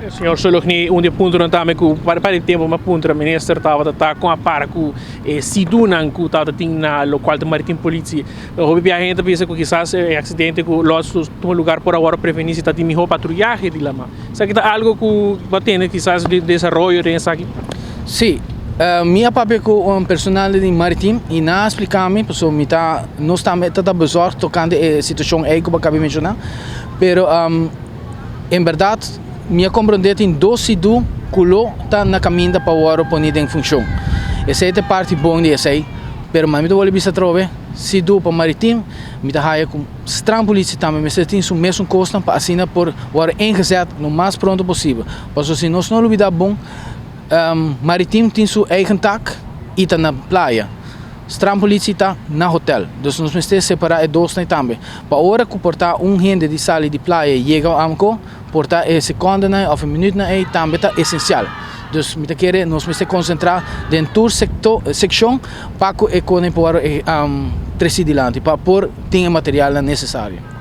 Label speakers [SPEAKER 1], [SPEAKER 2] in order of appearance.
[SPEAKER 1] Señor Sologny, un di e puntonan tambe ku pa di tempu mi a puntra minister tabata ta kon a para ku e sidunan ku tabata tin na lokual ta Maritim Politie. Hopi biaha hende ta bisa ku kisas e aksidente ku los tuma lugar por a wòrdu prevení si ta tin mihó patruyahe di lama. Esaki ta algu ku bo a tende kisas di desaroyo den esaki?
[SPEAKER 2] Sí, mi a papia ku un personal di Maritim i nan a splika mi pasobra mi ta nos tambe ta ta bezorg tokante e situashon ei ku bo a kaba di menshoná pero en bèrdat mi a komprondé tin dos sidu ku lo ta na kaminda pa wòrdu poni den funshon. Esei ta e parti bon di esei pero mi ta wòrdu bisa atrobe sidu pa Maritim mi ta haya ku Strandpolitie tambe mester tin su mesun kosnan pa asina por wòrdu ingezet lo mas pronto posibel. Pasobra si nos no lubida bon, Maritim tin su eigen tak i ta na playa. Strandpolitie ta na hotel. Dus nos mester separá e dosnan tambe. Pa ora ku por ta un hende di sali di playa yega Amco, por ta e secondenan òf e minütnan ei tambe ta esensial. Dus mi ta kere nos mester konsentrá den tur sektor, sekshon pa ku e konen por wòrdu tresi dilanti pa por tin e materialnan nesesario.